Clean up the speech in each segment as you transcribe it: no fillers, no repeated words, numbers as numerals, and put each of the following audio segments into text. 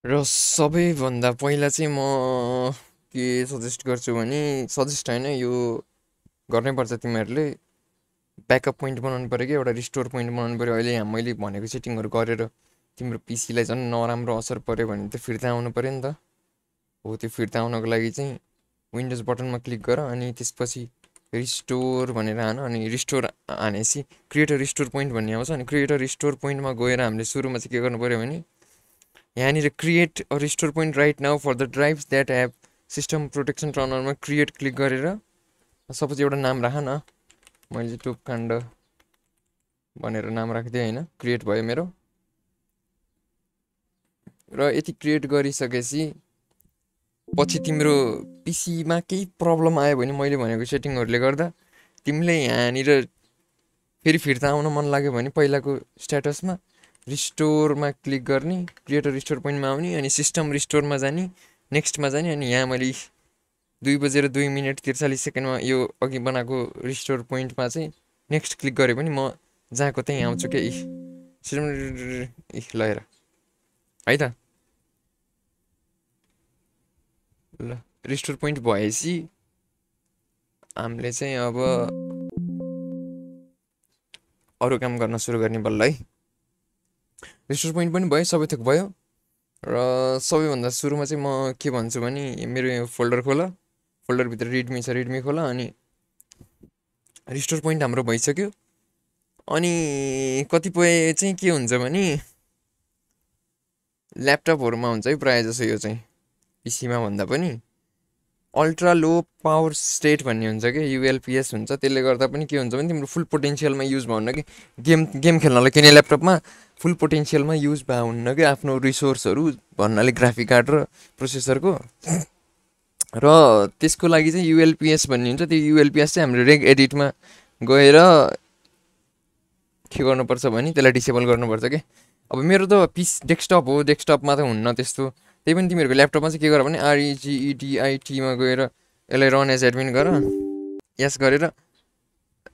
र सबैभन्दा पहिला चाहिँ म के सजेस्ट गर्छु भने सजेस्ट होइन यो गर्नै पर्छ तिमीहरूले ब्याकअप पोइन्ट बनाउनु पऱ्यो कि एउटा रिस्टोर पोइन्ट बनाउनु पऱ्यो। अहिले यहाँ मैले भनेको सेटिङहरू गरेर तिम्रो पिसीलाई झन् नराम्रो असर पऱ्यो भने त फिर्ता आउनु पऱ्यो नि त। हो त्यो फिर्ता आउनको लागि चाहिँ विन्डोज बटनमा क्लिक गर अनि त्यसपछि रिस्टोर भनेर हान अनि रिस्टोर हानेपछि क्रिएट अ रिस्टोर पोइन्ट भन्ने आउँछ। अनि क्रिएट अ रिस्टोर पोइन्टमा गएर हामीले सुरुमा चाहिँ के गर्नु पऱ्यो भने यहाँनिर create a restore point right now for the drives that have system protection टर्नरमा क्रिएट क्लिक गरेर सपोज एउटा नाम राख न। मैले चाहिँ टोपकाण्ड भनेर नाम राखिदिएँ होइन, क्रिएट भयो मेरो। र यति क्रिएट गरिसकेपछि पछि तिम्रो पिसीमा केही प्रब्लम आयो भने मैले भनेको सेटिङहरूले गर्दा तिमीले यहाँनिर फेरि फिर्ता आउन मन लाग्यो भने पहिलाको स्ट्याटसमा रिस्टोरमा क्लिक गर्ने, क्रिएट रिस्टोर पोइन्टमा आउने अनि सिस्टम रिस्टोरमा जाने, नेक्स्टमा जाने। अनि यहाँ मैले 2:02:43 यो अघि बनाएको रिस्टोर पोइन्टमा चाहिँ नेक्स्ट क्लिक गरेँ पनि म जहाँको त्यहीँ आउँछु क्या। ल हेर है त, ल रिस्टोर पोइन्ट भएपछि हामीले चाहिँ अब अरू काम गर्न सुरु गर्ने बल्ल है। रिस्टोर पोइन्ट पनि भयो, सबै थोक भयो। र सबैभन्दा सुरुमा चाहिँ म के भन्छु भने मेरो यो फोल्डर खोल, फोल्डरभित्र रिडमी छ, रिडमी खोल। अनि रिस्टोर पोइन्ट हाम्रो भइसक्यो। अनि कतिपय चाहिँ के हुन्छ भने ल्यापटपहरूमा हुन्छ है प्रायः जसो, यो चाहिँ पिसीमा भन्दा पनि अल्ट्रा लो पावर स्टेट भन्ने हुन्छ कि युएलपिएस हुन्छ। त्यसले गर्दा पनि के हुन्छ भने तिम्रो फुल पोटेन्सियलमा युज भएन कि गेम खेल्नलाई किने ल्यापटपमा फुल पोटेन्सियलमा युज भए हुन्न कि आफ्नो रिसोर्सहरू भन्नाले ग्राफिक कार्ड र प्रोसेसरको। र त्यसको लागि चाहिँ युएलपिएस भन्ने हुन्छ। त्यो युएलपिएस चाहिँ हाम्रो रेग एडिटमा गएर के गर्नुपर्छ भने त्यसलाई डिसेबल गर्नुपर्छ कि। अब मेरो त डेस्कटप हो, डेस्कटपमा त हुन्न त्यस्तो। त्यही पनि तिमीहरूको ल्यापटपमा चाहिँ के गर भने REGEDITमा गएर यसलाई रन एज एडमिन गर, यस गरेर।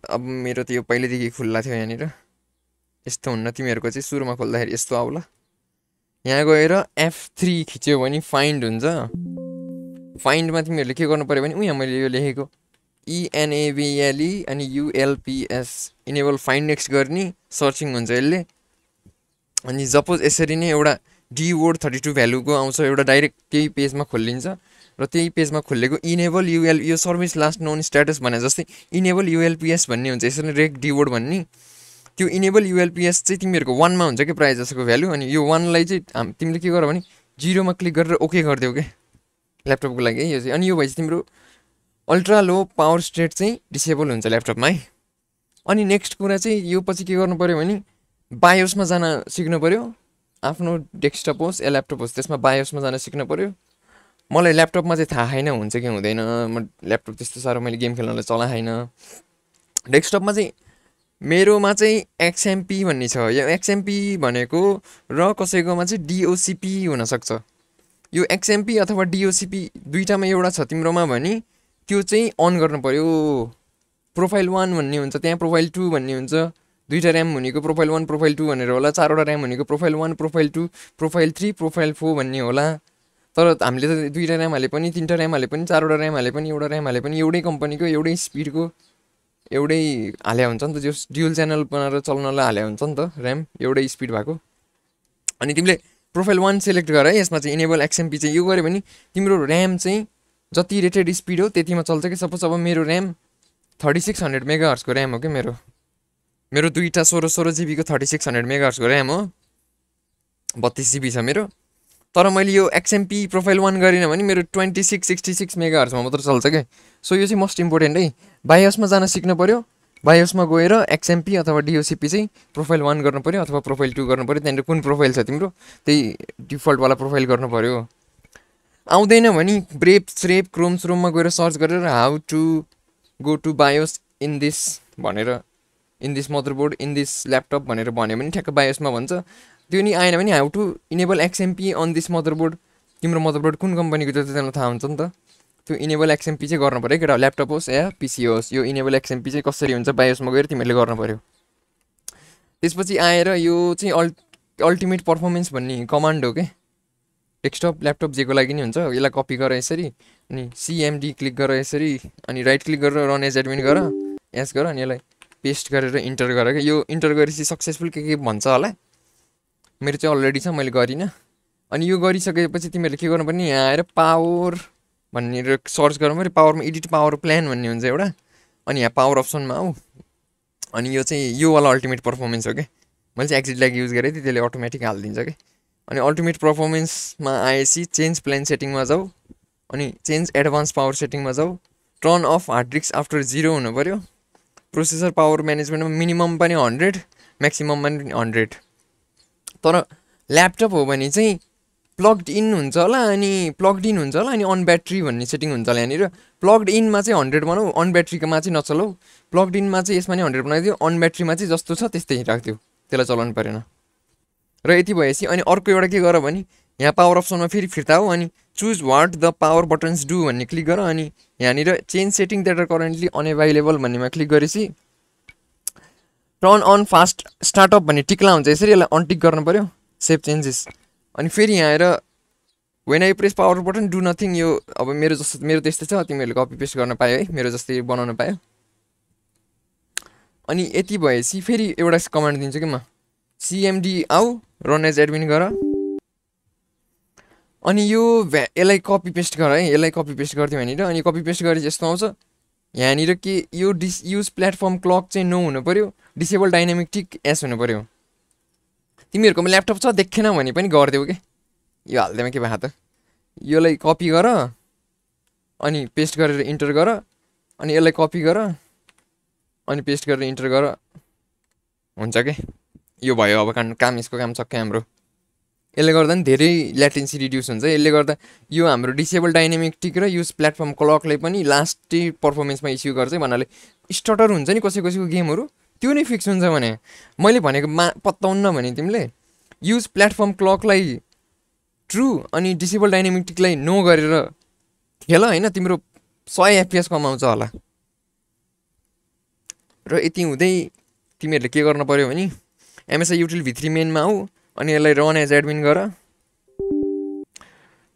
अब मेरो त यो पहिल्यैदेखि खुल्ला थियो यहाँनिर, यस्तो हुन्न। तिमीहरूको चाहिँ सुरुमा खोल्दाखेरि यस्तो आउला। यहाँ गएर F3 खिच्यो भने फाइन्ड हुन्छ। फाइन्डमा तिमीहरूले के गर्नु पऱ्यो भने यहाँ मैले यो लेखेको ENABLE अनि ULPS इनेबल फाइन्ड नेक्स्ट गर्ने सर्चिङ हुन्छ यसले। अनि सपोज यसरी नै एउटा DWORD 32 भ्यालुको आउँछ, एउटा डाइरेक्ट त्यही पेजमा खोलिन्छ। र त्यही पेजमा खोलेको इनेबल UL यो सर्भिस लास्ट नोन स्ट्याटस भने जस्तै इनेबल ULPS भन्ने हुन्छ। यसरी रेग DWORD भन्ने त्यो इनेबल ULPS चाहिँ तिमीहरूको 1मा हुन्छ कि प्रायः जसोको भ्यालु। अनि यो 1लाई चाहिँ तिमीले के गर भने 0मा क्लिक गरेर ओके गरिदेऊ क्या ल्यापटपको लागि है यो चाहिँ। अनि यो भएपछि तिम्रो अल्ट्रा लो पावर स्टेट चाहिँ डिसेबल हुन्छ ल्यापटपमा है। अनि नेक्स्ट कुरा चाहिँ यो पछि के गर्नु पऱ्यो भने बायोसमा जान सिक्नु पऱ्यो। आफ्नो डेस्कटप होस् या ल्यापटप होस् त्यसमा बायोसमा जान सिक्नु पऱ्यो। मलाई ल्यापटपमा चाहिँ थाहा छैन हुन्छ कि हुँदैन, म ल्यापटप त्यस्तो साह्रो मैले गेम खेल्नलाई चला छैन। डेस्कटपमा चाहिँ मेरोमा चाहिँ XMP भन्ने छ। यो XMP भनेको र कसैकोमा चाहिँ DOCP हुनसक्छ। यो XMP अथवा DOCP दुइटामा एउटा छ तिम्रोमा भने त्यो चाहिँ अन गर्नु पऱ्यो। प्रोफाइल 1 भन्ने हुन्छ, त्यहाँ प्रोफाइल 2 भन्ने हुन्छ। दुईवटा ऱ्याम हुनेको प्रोफाइल 1 प्रोफाइल 2 भनेर होला, 4वटा ऱ्याम हुनेको प्रोफाइल 1 प्रोफाइल 2 प्रोफाइल 3 प्रोफाइल 4 भन्ने होला। तर हामीले त 2टा ऱ्याम हाले पनि 3टा ऱ्याम हाले पनि 4वटा ऱ्याम हाले पनि एउटा ऱ्याम हाले पनि एउटै कम्पनीको एउटै स्पिडको एउटै हाले हुन्छ नि त। जो ड्युल च्यानल बनाएर चल्नलाई हाले हुन्छ नि त ऱ्याम एउटै स्पिड भएको। अनि तिमीले प्रोफाइल 1 सेलेक्ट गर है। यसमा चाहिँ इनेबल XMP चाहिँ यो गऱ्यो भने तिम्रो ऱ्याम चाहिँ जति रेटेड स्पिड हो त्यतिमा चल्छ कि। सपोज अब मेरो ऱ्याम 3600 मेगाहर्जको ऱ्याम हो कि मेरो दुईवटा 16 GB को 3600 मेगाहर्जको ऱ्याम हो, 32 GB छ मेरो। तर मैले यो XMP प्रोफाइल 1 गरिनँ भने मेरो 2666 मेगाहर्जमा मात्र चल्छ क्या। सो यो चाहिँ मोस्ट इम्पोर्टेन्ट है। बायोसमा जान सिक्नु पऱ्यो। बायोसमा गएर XMP अथवा DOCP चाहिँ प्रोफाइल 1 गर्नु पऱ्यो अथवा प्रोफाइल 2 गर्नु पऱ्यो। त्यहाँनिर कुन प्रोफाइल छ तिम्रो त्यही डिफल्टवाला प्रोफाइल गर्नु पऱ्यो। आउँदैन भने ब्रेभ स्रेभ क्रोममा गएर सर्च गरेर how to go to BIOS in this भनेर, in this motherboard in this laptop भनेर भन्यो भने ठ्याक्क बायोसमा भन्छ। त्यो नि आएन भने how to enable XMP on this motherboard, तिम्रो मदरबोर्ड कुन कम्पनीको त्यो चाहिँ थाहा हुन्छ नि त। त्यो इनेबल XMP चाहिँ गर्नु पऱ्यो केटा, ल्यापटप होस् या पिसी होस्। यो इनेबल XMP चाहिँ कसरी हुन्छ बायोसमा गएर तिमीहरूले गर्नु पऱ्यो। त्यसपछि आएर यो चाहिँ अल्टिमेट पर्फर्मेन्स भन्ने कमान्ड हो क्या डेस्कटप ल्यापटप जेको लागि नि हुन्छ यसलाई कपी गर यसरी अनि सिएमडी क्लिक गर यसरी अनि राइट क्लिक गरेर रन एज एडमिन गर एस गर अनि यसलाई पेस्ट गरेर इन्टर गर क्या यो इन्टर गरेपछि सक्सेसफुल के भन्छ होला मेरो चाहिँ अलरेडी छ मैले गरिनँ अनि यो गरिसकेपछि तिमीहरूले के गर्नुपर्ने यहाँ आएर पावर भनेर सर्च गर्नु पऱ्यो पावरमा एडिट पावर प्लान भन्ने हुन्छ एउटा अनि यहाँ पावर अप्सनमा आऊ अनि यो चाहिँ यो वाला अल्टिमेट पर्फर्मेन्स हो क्या मैले चाहिँ एक्जिट ल्याग युज गरेँ थिएँ त्यसले अटोमेटिक हालिदिन्छ क्या अनि अल्टिमेट पर्फर्मेन्समा आएपछि चेन्ज प्लान सेटिङमा जाऊ अनि चेन्ज एडभान्स पावर सेटिङमा जाऊ turn off hard disk after 0 हुनु पऱ्यो प्रोसेसर पावर म्यानेजमेन्टमा मिनिमम पनि 100 म्याक्सिमम पनि 100 तर ल्यापटप हो भने चाहिँ प्लग्ड इन हुन्छ होला अनि प्लग्ड इन हुन्छ होला अनि अन ब्याट्री भन्ने सेटिङ हुन्छ होला यहाँनिर प्लग्ड इनमा चाहिँ 100 बनाऊ अन ब्याट्रीमा चाहिँ नचलाऊ प्लग्ड इनमा चाहिँ यसमा नि 100 बनाइदियो अन ब्याट्रीमा चाहिँ जस्तो छ त्यस्तै राखिदियो त्यसलाई चलाउनु परेन र यति भएपछि अनि अर्को एउटा के गर भने यहाँ पावर अप्सनमा फेरि फिर्ता हो अनि choose what the power buttons do भन्ने क्लिक गर अनि यहाँनिर change setting that are currently unavailable भन्नेमा क्लिक गरेपछि टर्न अन फास्ट स्टार्टअप भन्ने टिक्ला हुन्छ यसरी यसलाई अनटिक गर्नु पऱ्यो सेभ चेन्जेस अनि फेरि यहाँ आएर when I press power button do nothing यो अब मेरो जस्तो मेरो त्यस्तै छ तिमीहरूले कपी पेस्ट गर्न पायो है मेरो जस्तै बनाउन पायो अनि यति भएपछि फेरि एउटा कमान्ड दिन्छु कि म सिएमडी आऊ रन एज एडमिन गर अनि यो यसलाई कपी पेस्ट गर है यसलाई कपी पेस्ट गरिदियो भनेर अनि कपी पेस्ट गरे यस्तो आउँछ यहाँनिर के यो युज प्लेटफर्म क्लक चाहिँ नो हुनु पऱ्यो डिसेबल डाइनामिक टिक एस हुनु पऱ्यो तिमीहरूकोमा ल्यापटप छ देखेन भने पनि गरिदेऊ के यो हाल्दैमा के भयो त यसलाई कपी गर अनि पेस्ट गरेर इन्टर गर अनि यसलाई कपी गर अनि पेस्ट गरेर इन्टर गर हुन्छ के यो भयो अब काम यसको काम सक्यो हाम्रो यसले गर्दा नि धेरै ल्याटेन्सी रिड्युस हुन्छ यसले गर्दा यो हाम्रो डिसेबल डाइनामिक टिक र युज प्लेटफर्म क्लकले पनि लास्टै पर्फर्मेन्समा इस्यु गर्छ भन्नाले स्टटर हुन्छ नि कसै कसैको गेमहरू त्यो नै फिक्स हुन्छ भने मैले भनेको पत्ताउन्न भने तिमीले युज प्लेटफर्म क्लकलाई ट्रु अनि डिसेबल डाइनामिक टिकलाई नो गरेर खेल होइन तिम्रो 100 FPS कमाउँछ होला र यति हुँदै तिमीहरूले के गर्न पर्यो भने एमएसआई युटिल v3 मेनमा आऊ अनि यसलाई रन एज एडमिन गर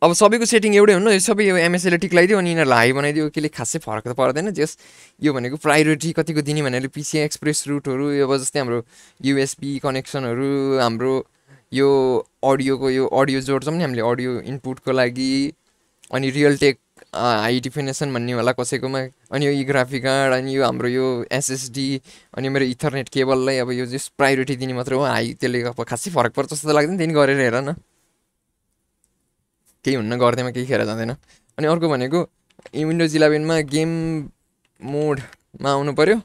अब सबैको सेटिङ एउटै हुन्न सबै यो एमएसआईले टिक लगाइदियो अनि यिनीहरूलाई हाई बनाइदियो केले खासै फरक त पर्दैन जस यो भनेको प्रायोरिटी कतिको दिने भनेर पिसिआई एक्सप्रेस रुटहरू अब जस्तै हाम्रो युएसबी कनेक्सनहरू हाम्रो यो अडियोको यो अडियो जोड्छौँ नि हामीले अडियो इनपुटको लागि अनि रियल टेक हाई डिफिनेसन भन्ने होला कसैकोमा अनि यो ग्राफिक कार्ड अनि यो हाम्रो यो एसएसडी अनि मेरो इथरनेट केबललाई अब यो जस प्रायोरिटी दिने मात्र हो हाई त्यसले अब खासै फरक पर्छ जस्तो लाग्दैन त्यही गरेर हेर न केही हुन्न गर्दैमा केही खेर जाँदैन अनि अर्को भनेको विन्डोज 11मा गेम मोडमा आउनु पऱ्यो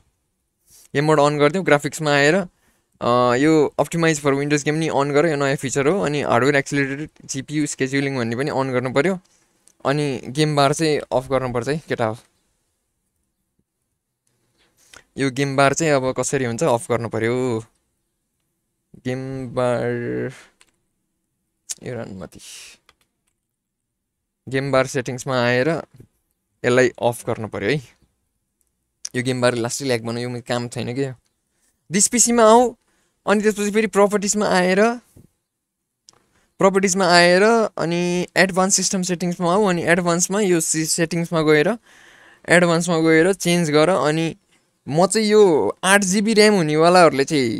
गेम मोड अन गरिदिउँ ग्राफिक्समा आएर यो अप्टिमाइज फर विन्डोज गेम नि अन गर यो नयाँ फिचर हो अनि हार्डवेयर एक्सिलेटेड जिपियु स्केड्युलिङ भन्ने पनि अन गर्नु पऱ्यो अनि गेम बार चाहिँ अफ गर्नुपर्छ है केटा हो यो गेम बार चाहिँ अब कसरी हुन्छ अफ गर्नु पऱ्यो गेम बार यो रनमती गेम बार सेटिङ्समा आएर यसलाई अफ गर्नु पऱ्यो है यो गेम बार लास्टै ल्याग बनाऊ यो काम छैन क्या दिस पिसीमा आऊ अनि त्यसपछि फेरि प्रपर्टिजमा आएर अनि एडभान्स सिस्टम सेटिङ्समा आऊ अनि एडभान्समा यो सेटिङ्समा गएर चेन्ज गर अनि म चाहिँ यो 8 GB ऱ्याम हुनेवालाहरूले चाहिँ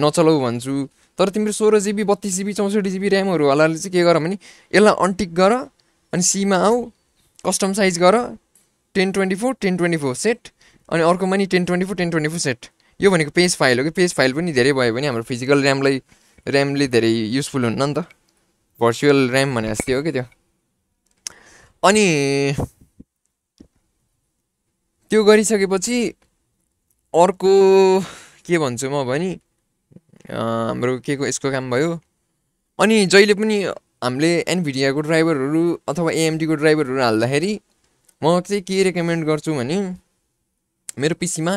नचलाऊ भन्छु तर तिम्रो 16 GB 32 GB 64 GB ऱ्यामहरू वालाले चाहिँ के गर भने यसलाई अनटिक गर अनि सीमा आऊ कस्टम साइज गर 1024 1024 सेट अनि अर्कोमा नि 1024 1024 सेट यो भनेको पेज फाइल हो कि पेज फाइल पनि धेरै भयो भने हाम्रो फिजिकल ऱ्यामले धेरै युजफुल हुन्न नि त भर्चुअल ऱ्याम भने जस्तै हो कि त्यो अनि त्यो गरिसकेपछि अर्को के भन्छु म भने हाम्रो के को यसको काम भयो अनि जहिले पनि हामीले एनभिडियाको ड्राइभरहरू अथवा एएमडीको ड्राइभरहरू हाल्दाखेरि म चाहिँ के रेकमेन्ड गर्छु भने मेरो पिसीमा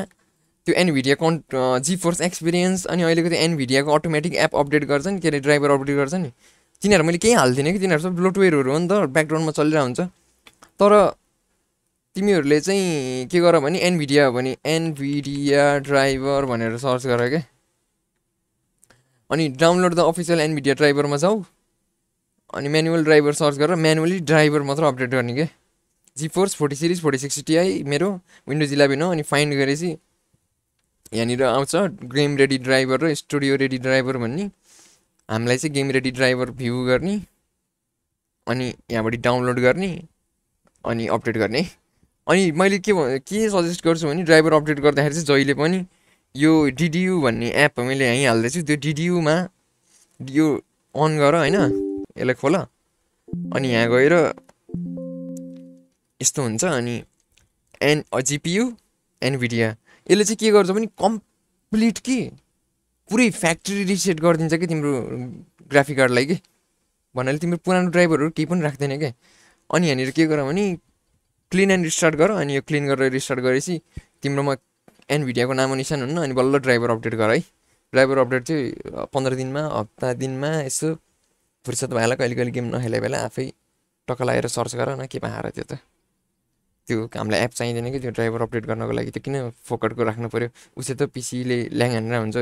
त्यो एनभिडिया जिफोर्स एक्सपिरियन्स अनि अहिलेको त्यो एनभिडियाको अटोमेटिक एप अपडेट गर्छ नि के अरे ड्राइभर अपडेट गर्छ नि तिनीहरू मैले केही हाल्दिनँ कि तिनीहरू सब ब्लोटवेयरहरू हो नि त ब्याकग्राउन्डमा चलिरहेको हुन्छ तर तिमीहरूले चाहिँ के गर भने एनभिडिया हो भने एनभिडिया ड्राइभर भनेर सर्च गर क्या अनि डाउनलोड द अफिसियल एनभिडिया ड्राइभरमा जाऊ अनि म्यानुअल ड्राइभर सर्च गरेर म्यानुअली ड्राइभर मात्र अपडेट गर्ने के GeForce 40 सिरिज 4060 Ti मेरो विन्डोज 11 हो। अनि फाइन्ड गरेपछि यहाँनिर आउँछ गेम रेडी ड्राइभर र स्टुडियो रेडी ड्राइभर भन्ने। हामीलाई चाहिँ गेम रेडी ड्राइभर भ्यू गर्ने अनि यहाँबाट डाउनलोड गर्ने अनि अपडेट गर्ने। अनि मैले के सजेस्ट गर्छु भने ड्राइभर अपडेट गर्दाखेरि चाहिँ जहिले पनि यो DDU भन्ने एप मैले यहीँ हाल्दैछु, त्यो DDUमा यो अन गर होइन, यसलाई खोल अनि यहाँ गएर यस्तो हुन्छ। अनि GPU NVIDIA यसले चाहिँ के गर्छ भने कम्प्लिट कि पुरै फ्याक्ट्री रिसेट गरिदिन्छ कि तिम्रो ग्राफिक कार्डलाई कि भन्नाले तिम्रो पुरानो ड्राइभरहरू केही पनि राख्दैन क्या। अनि यहाँनिर के गर भने क्लिन एन्ड रिस्टार्ट गर। अनि यो क्लिन गरेर रिस्टार्ट गरेपछि तिम्रोमा NVIDIA को नामो निशान हुन्न। अनि बल्ल ड्राइभर अपडेट गर है। ड्राइभर अपडेट चाहिँ 15 दिनमा हप्ता दिनमा यसो फुर्सद भएला कहिले कहिले गेम नखेले बेला आफै टक्क लगाएर सर्च गर न के पाएर त्यो हामीलाई एप चाहिँदैन कि त्यो ड्राइभर अपडेट गर्नको लागि। त्यो किन फोकटको राख्नु पऱ्यो, उसै त पीसीले ल्याङ हानेर हुन्छ,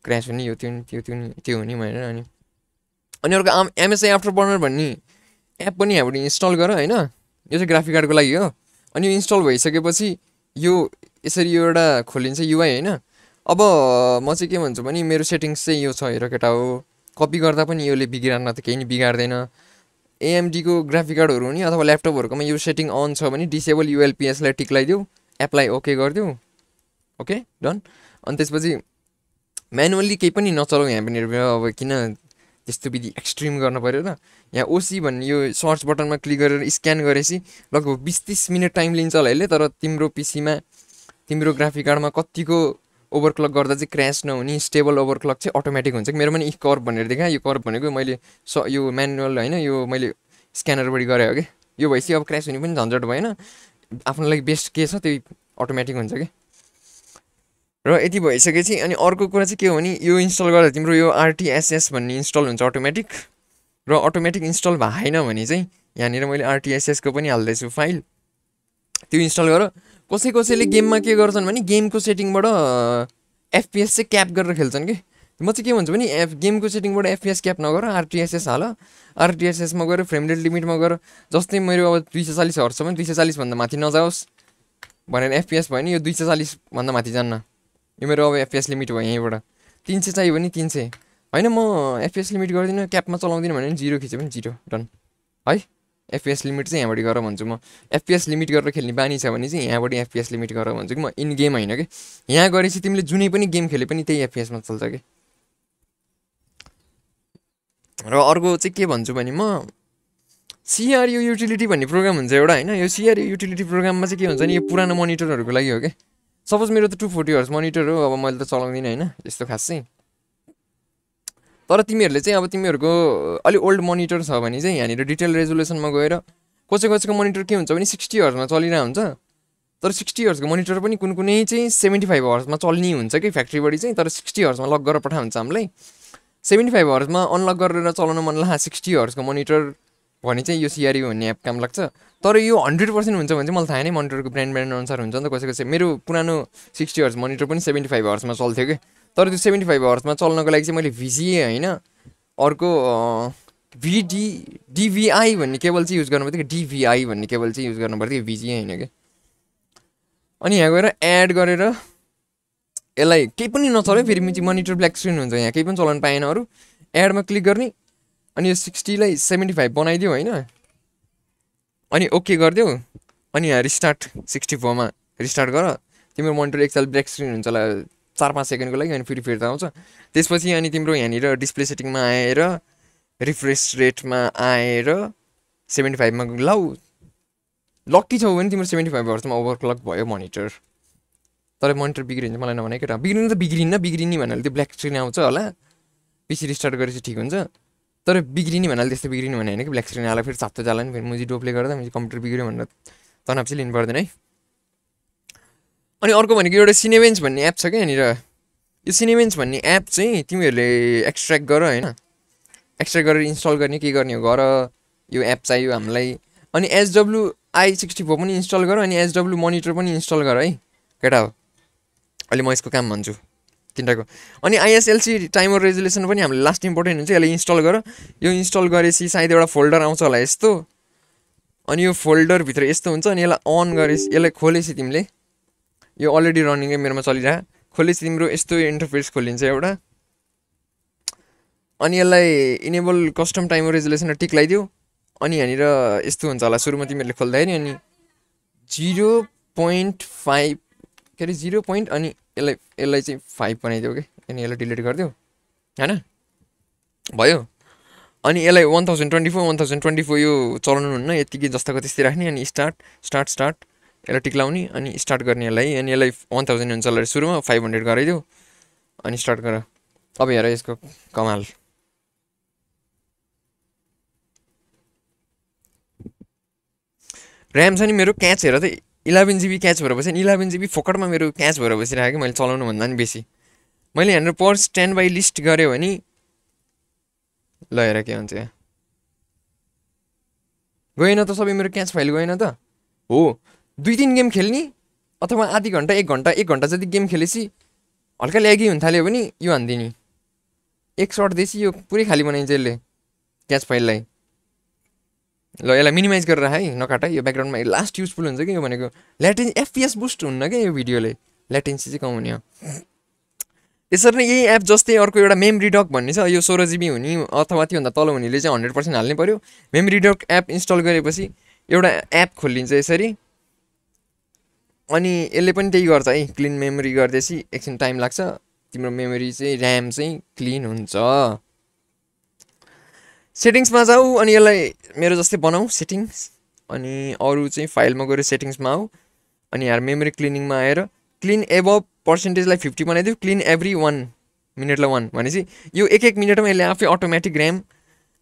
क्र्यास हुने यो त्यो हुने भनेर। अनि अर्को MSI आफ्टर बर्नर भन्ने एप पनि यहाँबाट इन्स्टल गर होइन। यो चाहिँ ग्राफिक कार्डको लागि हो। अनि यो इन्स्टल भइसकेपछि यो यसरी यो एउटा खोलिन्छ UI होइन। अब म चाहिँ के भन्छु भने मेरो सेटिङ्स चाहिँ यो छ हेर केटा हो, कपी गर्दा पनि योले बिग्रान्न त केही नि बिगार्दैन। AMD को ग्राफिक कार्डहरू हुने अथवा ल्यापटपहरूकोमा यो सेटिङ अन छ भने डिसेबल ULPS लाई टिक लगाइदेऊ, एपलाई ओके गरिदेऊ, ओके डन। अनि त्यसपछि म्यानुअली केही पनि नचलाऊ यहाँ पनि। अब किन त्यस्तो विधि एक्सट्रिम गर्न पऱ्यो र। यहाँ OC भन्ने यो सर्च बटनमा क्लिक गरेर स्क्यान गरेपछि लगभग 20-30 मिनट टाइम लिन्छ होला यसले। तर तिम्रो पीसीमा तिम्रो ग्राफिक कार्डमा कतिको ओभरक्लक गर्दा चाहिँ क्र्यास नहुने स्टेबल ओभरक्लक चाहिँ अटोमेटिक हुन्छ। मेरो पनि कर्भ भनेर देखा, यो कर्भ भनेको मैले यो म्यानुअल होइन, यो मैले स्क्यानरबाट गरेँ हो कि। यो भएपछि अब क्र्यास हुने पनि झन्झट भएन, आफ्नो लागि बेस्ट के छ त्यही अटोमेटिक हुन्छ कि। र यति भइसकेपछि अनि अर्को कुरा चाहिँ के हो भने यो इन्स्टल गर्दा तिम्रो यो RTSS भन्ने इन्स्टल हुन्छ अटोमेटिक। र अटोमेटिक इन्स्टल भएन भने चाहिँ यहाँनिर मैले RTSS को पनि हाल्दैछु फाइल, त्यो इन्स्टल गर। कसैले गेममा के गर्छन् भने गेमको सेटिङबाट FPS चाहिँ क्याप गरेर खेल्छन् कि। म चाहिँ के भन्छु भने गेमको सेटिङबाट FPS क्याप नगर, RTSS हाल। RTSS मा गएर फ्रेम रेट लिमिटमा गएर जस्तै मेरो अब 240 हर्ट्ज छ भने 240 भन्दा माथि नजाओस् भनेर FPS भयो नि, यो 240 भन्दा माथि जान्न। यो मेरो अब FPS लिमिट भयो यहीँबाट। 300 चाहियो भने 300 होइन, म FPS लिमिट गर्दिनँ, क्यापमा चलाउँदिनँ भने 0 खिच्यो भने 0 डन है। FPS लिमिट चाहिँ यहाँबाट गर भन्छु म। FPS लिमिट गरेर खेल्ने बानी छ भने चाहिँ यहाँबाट FPS लिमिट गरेर भन्छु कि म, इन गेम होइन कि। यहाँ गरेपछि तिमीले जुनै पनि गेम खेले पनि त्यही FPS मा चल्छ कि। र अर्को चाहिँ के भन्छु भने म CRU युटिलिटी भन्ने प्रोग्राम हुन्छ एउटा होइन। यो CRU युटिलिटी प्रोग्राममा चाहिँ के हुन्छ भने यो पुरानो मोनिटरहरूको लागि हो कि। सपोज मेरो त 240 हर्ट्ज मोनिटर हो, अब मैले त चलाउँदिनँ होइन यस्तो खास चाहिँ। तर तिमीहरूले चाहिँ अब तिमीहरूको अलिक ओल्ड मोनिटर छ भने चाहिँ यहाँनिर डिटेल रेजोल्युसनमा गएर कसैको मोनिटर के हुन्छ भने 60 हर्जमा चलिरहेको हुन्छ। तर 60 हर्जको मोनिटर पनि कुनै चाहिँ 75 हर्जमा चल्ने हुन्छ कि फ्याक्ट्रीबाट चाहिँ। तर 60 हर्जमा लक गरेर पठाउँछ हामीलाई। 75 हर्जमा अनलक गरेर चलाउन मन लाग्छ 60 हर्जको मोनिटर भने चाहिँ यो CRU भन्ने एप काम लाग्छ। तर यो 100% हुन्छ भने चाहिँ मलाई थाहा नै, मोनिटरको ब्रान्ड अनुसार हुन्छ नि त। कसैको मेरो पुरानो 60 हर्ज मोनिटर पनि 75 हर्जमा चल्थ्यो कि। तर त्यो 75 हर्जमा चल्नको लागि चाहिँ मैले VGA होइन अर्को DVI भन्ने केबल चाहिँ युज गर्नु पर्थ्यो कि। DVI भन्ने केबल चाहिँ युज गर्नु पर्थ्यो, VGA होइन कि। अनि यहाँ गएर एड गरेर यसलाई केही पनि नचल्यो, फेरि मोनिटर ब्ल्याक स्क्रिन हुन्छ, यहाँ केही पनि चलाउनु पाएन अरू। एडमा क्लिक गर्ने अनि यो 60 लाई 75 बनाइदियो होइन। अनि ओके गरिदेऊ। अनि यहाँ रिस्टार्ट 64 मा रिस्टार्ट गर। तिम्रो मोनिटर एकताल ब्ल्याक स्क्रिन हुन्छ होला 4-5 सेकेन्डको लागि, अनि फेरि फिर्ता आउँछ। त्यसपछि अनि तिम्रो यहाँनिर डिस्प्ले सेटिङमा आएर रिफ्रेस रेटमा आएर 75 मा लाउ। लक्की छौ भने तिम्रो 75 हर्जमा ओभरक्लक भयो मोनिटर। तर मोनिटर बिग्रिन्छ मलाई नभने केटा, बिग्रिनु त बिग्रिन्न भन्नाले त्यो ब्ल्याक स्क्रिन आउँछ होला, PC रिस्टार्ट गरेपछि ठिक हुन्छ। तर बिग्रिने भन्नाले त्यस्तो बिग्रिनु भने होइन कि, ब्ल्याक स्क्रिन आला फेरि चाप्तो जाला नि, फेरि मुजी डोप्ले गर्दा मुजी कम्प्युटर बिग्रियो भनेर तनाव चाहिँ लिनु पर्दैन है। अनि अर्को भनेको एउटा सिनेबेन्च भन्ने एप छ क्या यहाँनिर। यो सिनेबेन्च भन्ने एप चाहिँ तिमीहरूले एक्सट्र्याक्ट गर होइन। एक्सट्र्याक्ट गरेर इन्स्टल गर्ने के गर्ने हो गर। यो एप चाहियो हामीलाई। अनि SWI64 पनि इन्स्टल गर। अनि SW मोनिटर पनि इन्स्टल गर है केटा हो। अहिले म यसको काम भन्छु। तिनटाको। अनि ISLC टाइमर रेजुलेसन पनि हामीले लास्ट इम्पोर्टेन्ट हुन्छ, यसलाई इन्स्टल गर। यो इन्स्टल गरेपछि सायद एउटा फोल्डर आउँछ होला यस्तो, अनि यो फोल्डरभित्र यस्तो हुन्छ। अनि यसलाई अन गरेपछि, यसलाई खोलेपछि तिमीले, यो अलरेडी रनिङै मेरोमा चलिरह, खोलेपछि तिम्रो यस्तो इन्टरफेस खोलिन्छ एउटा। अनि यसलाई इनेबल कस्टम टाइमर रेजुलेसन टिक लगाइदियो। अनि यहाँनिर यस्तो हुन्छ होला सुरुमा तिमीहरूले खोल्दाखेरि, अनि 0.5 के अरे 0 पोइन्ट, अनि यसलाई चाहिँ 5 बनाइदियो कि, अनि यसलाई डिलिट गरिदियो होइन, भयो। अनि यसलाई 1024 यो चलाउनु हुन्न, यतिकै जस्ताको त्यस्तै राख्ने। अनि स्टार्ट यसलाई टिक लाउने, अनि स्टार्ट गर्ने यसलाई। अनि यसलाई 1000 हुन्छ होला सुरुमा, 500 गराइदियो, अनि स्टार्ट गर। अब हेर यसको कमाल। ऱ्याम छ नि मेरो, क्याच हेर त, 11 GB क्याच भएर बसेँ। 11 GB फोकटमा मेरो क्याच भएर बसिरहेको कि मैले चलाउनु भन्दा नि बेसी। मैले यहाँनिर पर स्ट्यान्ड बाई लिस्ट गऱ्यो भने ल हेर के हुन्छ, यहाँ गएन त सबै मेरो क्याच फाइल गएन त हो। 2-3 गेम खेल्ने अथवा आधी घन्टा 1 घन्टा जति गेम खेलेपछि हल्का ल्यागी हुन थाल्यो भने यो हान्दिने, एक सर्ट दिएपछि यो पुरै खाली बनाइन्छ यसले क्याच फाइललाई। ल यसलाई मिनिमाइज गरेर राख है, नकाट है, यो ब्याकग्राउन्डमा लास्ट युजफुल हुन्छ कि यो भनेको। FPS बुस्ट हुन्न क्या यो भिडियोले, ल्याटेन्सी चाहिँ कम हुने हो। त्यसरी नै यही एप जस्तै अर्को एउटा मेमरी डक भन्ने छ, यो 16 GB हुने अथवा त्योभन्दा तल हुनेले चाहिँ 100% हाल्नै पर्यो। मेमरी डक एप इन्स्टल गरेपछि एउटा एप खोलिन्छ यसरी, अनि यसले पनि त्यही गर्छ है, क्लिन मेमोरी गर्दैछ, एकछिन टाइम लाग्छ, तिम्रो मेमोरी चाहिँ ऱ्याम चाहिँ क्लिन हुन्छ। सेटिङ्समा जाऊ, अनि यसलाई मेरो जस्तै बनाऊ सेटिङ्स, अनि अरू चाहिँ फाइलमा गएर सेटिङ्समा आऊ, अनि यहाँ मेमोरी क्लिनिङमा आएर क्लिन एबभ पर्सेन्टेजलाई 50 बनाइदियो, क्लिन एभ्री 1 मिनटलाई 1 भनेपछि यो 1 मिनटमा यसले आफै अटोमेटिक ऱ्याम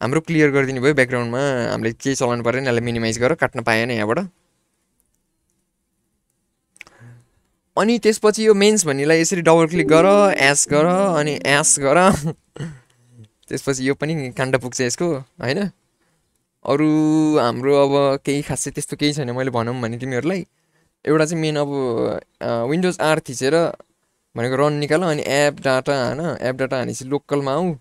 हाम्रो क्लियर गरिदिने भयो। ब्याकग्राउन्डमा हामीले केही चलाउनु परेन, यसलाई मिनिमाइज गर, काट्न पाएन यहाँबाट। अनि त्यसपछि यो मेन्स भन्नेलाई यसरी डबल क्लिक गर, एस गर, अनि एस गर। त्यसपछि यो पनि काण्ड पुग्छ यसको होइन। अरू हाम्रो अब केही खासै त्यस्तो केही छैन मैले भनौँ भने तिमीहरूलाई। एउटा चाहिँ मेन अब विन्डोज R थिचेर भनेको रन निकाल, अनि एप डाटा होइन, एप डाटा हानेपछि लोकलमा आऊ,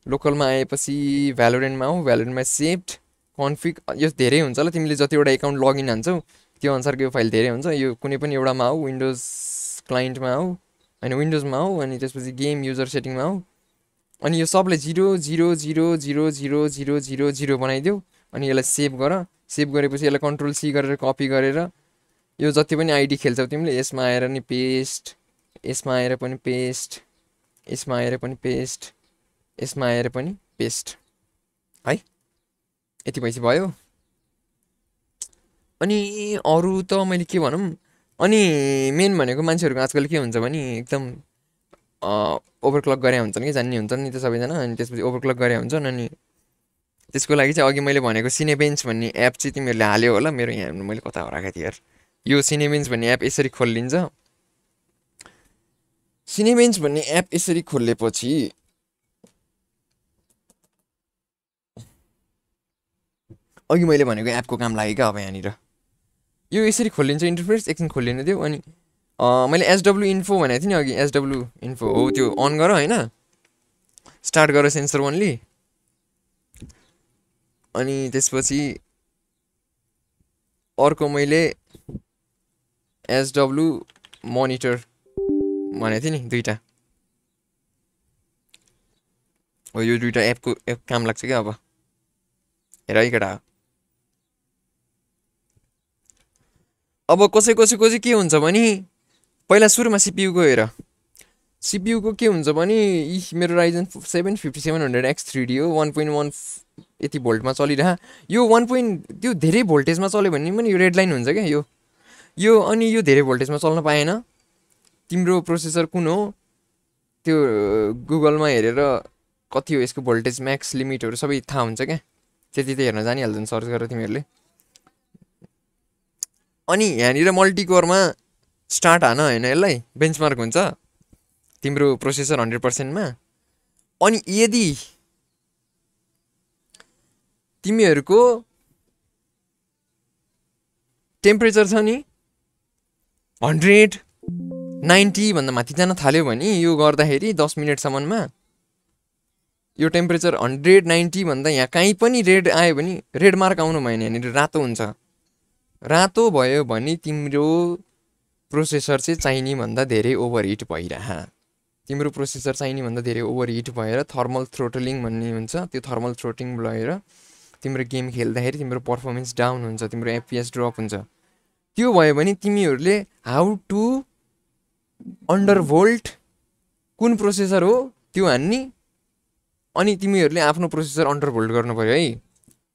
लोकलमा आएपछि भ्यालोरेन्टमा आऊ, भ्यालोरेन्टमा सेभ्ड कन्फिग, यो धेरै हुन्छ ल, तिमीले जतिवटा एकाउन्ट लगइन हान्छौ त्यो अनुसारको यो फाइल धेरै हुन्छ। यो कुनै पनि एउटामा आऊ, विन्डोज क्लाइन्टमा आऊ, होइन विन्डोजमा आऊ, अनि त्यसपछि गेम युजर सेटिङमा आऊ, अनि यो सबलाई 0.0.0.0.0.0 बनाइदेऊ। अनि यसलाई सेभ गर, सेभ गरेपछि यसलाई कन्ट्रोल-C गरेर कपी गरेर यो जति पनि आइडी खेल्छौ तिमीले यसमा आएर नि पेस्ट, यसमा आएर पनि पेस्ट, यसमा आएर पनि पेस्ट, यसमा आएर पनि पेस्ट है, यति भएपछि भयो। अनि अरू त मैले के भनौँ, अनि मेन भनेको मान्छेहरूको आजकल के हुन्छ भने एकदम ओभरक्लक गरे हुन्छन् कि, जान्ने हुन्छन् नि त सबैजना, अनि त्यसपछि ओभरक्लक गरे हुन्छन्। अनि त्यसको लागि चाहिँ अघि मैले भनेको सिनेबेन्च भन्ने एप चाहिँ तिमीहरूले हाल्यो होला, मेरो यहाँ मैले कता हराएको थिएँ यार। यो सिनेबेन्च भन्ने एप यसरी खोलिन्छ। सिनेबेन्च भन्ने एप यसरी खोलेपछि अघि मैले भनेको एपको काम लाग्यो क्या। अब यहाँनिर यो यसरी खोलिन्छ इन्टरफेस, एकछिन खोलिन दियो। अनि मैले SW इन्फो भनेको थिएँ नि अघि, SW इन्फो हो त्यो, अन गर होइन, स्टार्ट गर सेन्सर ओन्ली। अनि त्यसपछि अर्को मैले SW मोनिटर भनेको थिएँ नि, दुईवटा हो, यो दुईवटा एपको एप काम लाग्छ क्या। अब हेर है केटा, अब कसैको चाहिँ के हुन्छ भने पहिला सुरुमा सिपियुको हेर, सिपियुको के हुन्छ भने मेरो राइजन 7 5700X3D हो, 1.1 यति भोल्टमा चलिरह। यो 1. त्यो धेरै भोल्टेजमा चल्यो भने पनि यो रेड लाइन हुन्छ क्या यो अनि यो धेरै भोल्टेजमा चल्न पाएन। तिम्रो प्रोसेसर कुन हो त्यो गुगलमा हेरेर कति हो यसको भोल्टेज म्याक्स लिमिटहरू सबै थाहा हुन्छ क्या, त्यति त हेर्न जानिहाल्छ नि सर्च गरेर तिमीहरूले। अनि यहाँनिर मल्टिकोरमा स्टार्ट हान होइन, यसलाई बेन्चमार्क हुन्छ तिम्रो प्रोसेसर 100%मा। अनि यदि तिमीहरूको टेम्परेचर छ नि 100, 90 भन्दा माथि जान थाल्यो भने यो गर्दाखेरि 10 मिनेटसम्ममा यो टेम्परेचर 190 भन्दा यहाँ कहीँ पनि रेड आयो भने रेड मार्क आउनु भएन, यहाँनिर रातो हुन्छ। रातो भयो भने तिम्रो प्रोसेसर चाहिँ चाहिने भन्दा धेरै ओभरहिट भइरह, तिम्रो प्रोसेसर चाहिने भन्दा धेरै ओभरहिट भएर थर्मल थ्रोटलिङ भन्ने हुन्छ। त्यो थर्मल थ्रोटलिङ भएर तिम्रो गेम खेल्दाखेरि तिम्रो पर्फर्मेन्स डाउन हुन्छ, तिम्रो एफपिएस ड्रप हुन्छ। त्यो भयो भने तिमीहरूले हाउ टु अन्डर भोल्ट कुन प्रोसेसर हो त्यो हान्ने, अनि तिमीहरूले आफ्नो प्रोसेसर अन्डर भोल्ट गर्नु पऱ्यो है,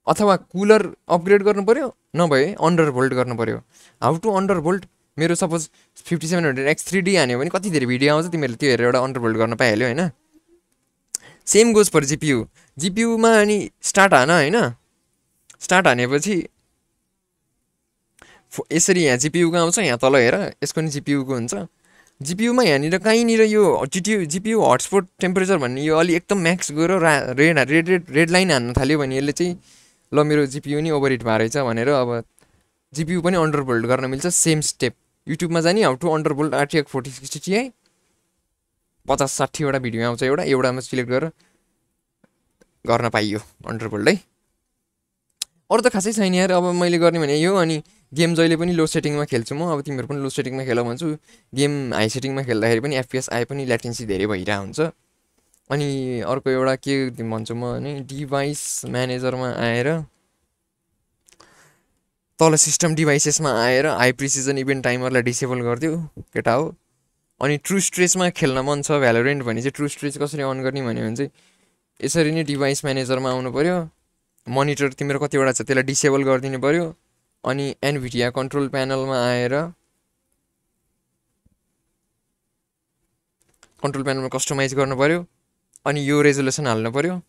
अथवा कुलर अपग्रेड गर्नु पऱ्यो, नभए अन्डर भोल्ट गर्नु पऱ्यो। हाउ टु अन्डर भोल्ट, मेरो सपोज 5700X3D हान्यो भने कति धेरै भिडियो आउँछ, तिमीहरूले त्यो हेरेर एउटा अन्डर भोल्ट गर्न पाइहाल्यो होइन। सेम गोज फर जिपियु, जिपियुमा अनि स्टार्ट हान होइन, स्टार्ट हानेपछि यसरी यहाँ जिपियुको आउँछ, यहाँ तल हेर यसको नि जिपियुको हुन्छ। जिपियुमा यहाँनिर कहीँनिर यो जिपियु हटस्पट टेम्परेचर भन्ने यो अलि एकदम म्याक्स गएर रेड लाइन हान्न थाल्यो भने यसले चाहिँ ल मेरो जिपियु नि ओभरहिट भएर रहेछ भनेर अब जिपियु पनि अन्डर भोल्ट गर्न मिल्छ। सेम स्टेप युट्युबमा जाने how to undervolt RTX 4060 Ti 50-60 वटा भिडियो आउँछ, एउटामा सिलेक्ट गरेर गर्न पाइयो अन्डर भोल्ट है। अरू त खासै छैन यार, अब मैले गर्ने भने यो। अनि गेम जहिले पनि लो सेटिङमा खेल्छु म, अब तिमीहरू पनि लो सेटिङमा खेल भन्छु। गेम हाई सेटिङमा खेल्दाखेरि पनि FPS आए पनि ल्याटेन्सी धेरै भइरहेको हुन्छ। अनि अर्को एउटा के भन्छु म भने डिभाइस म्यानेजरमा आएर तल सिस्टम डिभाइसेसमा आएर हाई प्रिसिजन इभेन्ट टाइमरलाई डिसेबल गरिदियो केटा हो। अनि ट्रु स्ट्रेचमा खेल्न मन छ भ्यालोरेन्ट भने चाहिँ ट्रु स्ट्रेच कसरी अन गर्ने भन्यो भने चाहिँ यसरी नै डिभाइस म्यानेजरमा आउनु पऱ्यो, मोनिटर तिम्रो कतिवटा छ त्यसलाई डिसेबल गरिदिनु पऱ्यो। अनि एनभिडिया कन्ट्रोल प्यानलमा आएर कन्ट्रोल प्यानलमा कस्टमाइज गर्नु पऱ्यो, अनि यो रेजोल्युसन हाल्नु पऱ्यो।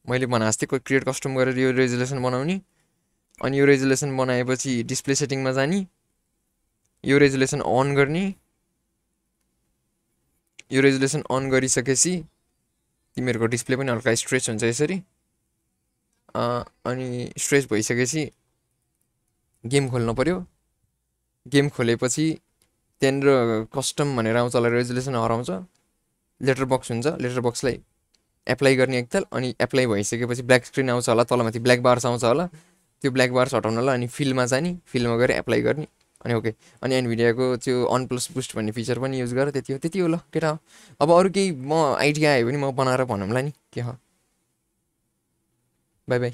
मैले भने जस्तै क्रिएट कस्टम गरेर यो रेजोल्युसन बनाउने। अनि यो रेजोल्युसन बनाएपछि डिस्प्ले सेटिङमा जाने, यो रेजोल्युसन अन गर्ने। यो रेजोल्युसन अन गरिसकेपछि तिमीहरूको डिस्प्ले पनि हल्का स्ट्रेच हुन्छ यसरी। अनि स्ट्रेच भइसकेपछि गेम खोल्नु पऱ्यो। गेम खोलेपछि त्यहाँनिर कस्टम भनेर आउँछ, होला रेजोल्युसन हराउँछ, लेटर बक्स हुन्छ, लेटर बक्सलाई एप्लाई गर्ने एकताल। अनि एप्लाई भइसकेपछि ब्ल्याक स्क्रिन आउँछ होला, तलमाथि ब्ल्याक बार्स आउँछ होला, त्यो ब्ल्याक बार्स हटाउनलाई अनि फिलमा जाने, फिलमा गएर एप्लाई गर्ने अनि ओके। अनि एनभिडियाको त्यो अन प्लस बुस्ट भन्ने फिचर पनि युज गर, त्यति हो ल केटा हो। अब अरू केही म आइडिया आयो भने म बनाएर भनौँला नि के हो। By by.